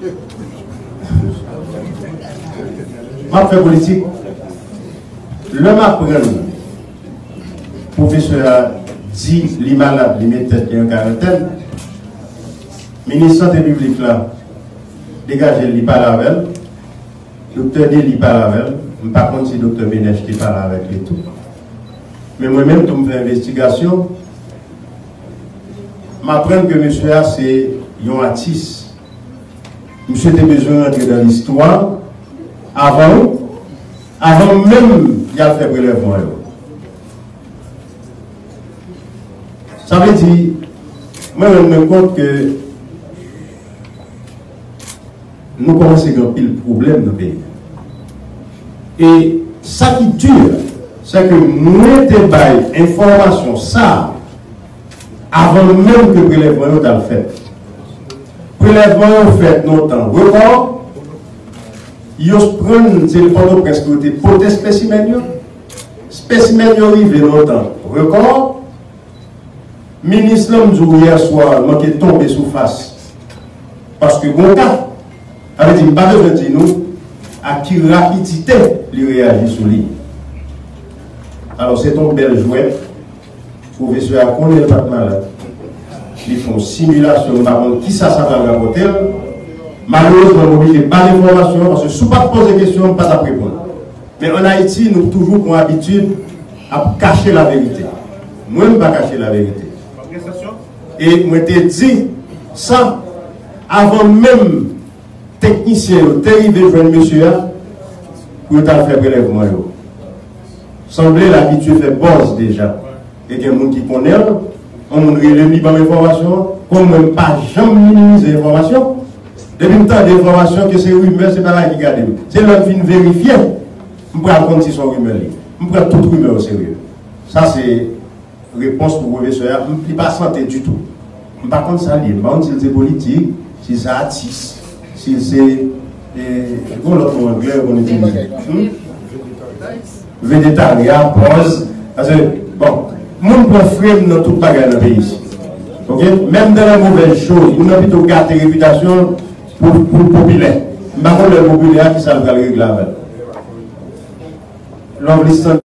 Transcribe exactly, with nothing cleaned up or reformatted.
M ap fè politik. Lè m aprann pwofesè a di li malad, li met tèt li an karantèn, minis sante piblik la degaje l, li pale avè l. Doktè Dely pale avè l. M pa konn si doktè Menech te pale avèk li tou. Men mwen menm tou, m fè envestigasyon. M aprann ke mesye a se yon atis. Misye te bezwen rantre nan listwa avan, avan menm y al fè prelèvman yo. Sa vle di, mwen rann mwen kont ke nou kòmanse gen anpil pwoblèm nan peyi a. E sa ki di a, se ke mwen te bay enfòmasyon sa a avan menm ke prelèvman yo t al fèt. Prelèvman yo fèt nan yon tan rekò, yo pran, se Pòtoprens pou yo te pote espesimèn yo. Espesimèn yo rive nan yon tan rekò. Minis lan, m di w yè swa, manke tonbe sou fas. Paske gon ka, sa vle di, m pa bezwen di nou ak ki rapidite li reyaji sou li. Alò, se t on bèl jwèt. Pwofesè a konnen l pa t malad. Li fè yon similasyon, m pa konn kisa sa pral rapòte l. Malerezman, m oblije ba l enfòmasyon an, paske si w pa t poze kesyon, m pa t ap reponn. Men ann Ayiti, nou toujou pran abitid ap kache laverite. Mwen, m pa kache laverite. E mwen te di sa avan menm teknisyen yo te rive jwenn mesye a pou yo t al fè prelèvman yo. Sanble l abitye fè buzz deja. E gen moun ki konnen l, yon moun rele m, li ban m enfòmasyon an. Kòm mwen, m pa janm minimize enfòmasyon. Depi m tande enfòmasyon, ke se rimè, se pa bagay ki gade m. Se lè m fin verifye, m pral konn si se yon rimè li. M pran tout rimè oserye. Sa se repons pou pwofesè a. M, li pa sante ditou. M pa konn sa l ye. M pa konn si l se politik, si l se atis, si l se, e, gon lòt mo anglè yo konn itilize. Hmm? Vedetarya, pòz. Paske, bon, moun pran frem nan tout bagay nan peyi isi. Oke? Menm dans les mauvaises choses, moun nan pito gate repitasyon l pou, pou l popilè. M pa konn lè l popilè a, kisa l pral regle avè l. Lòv listan.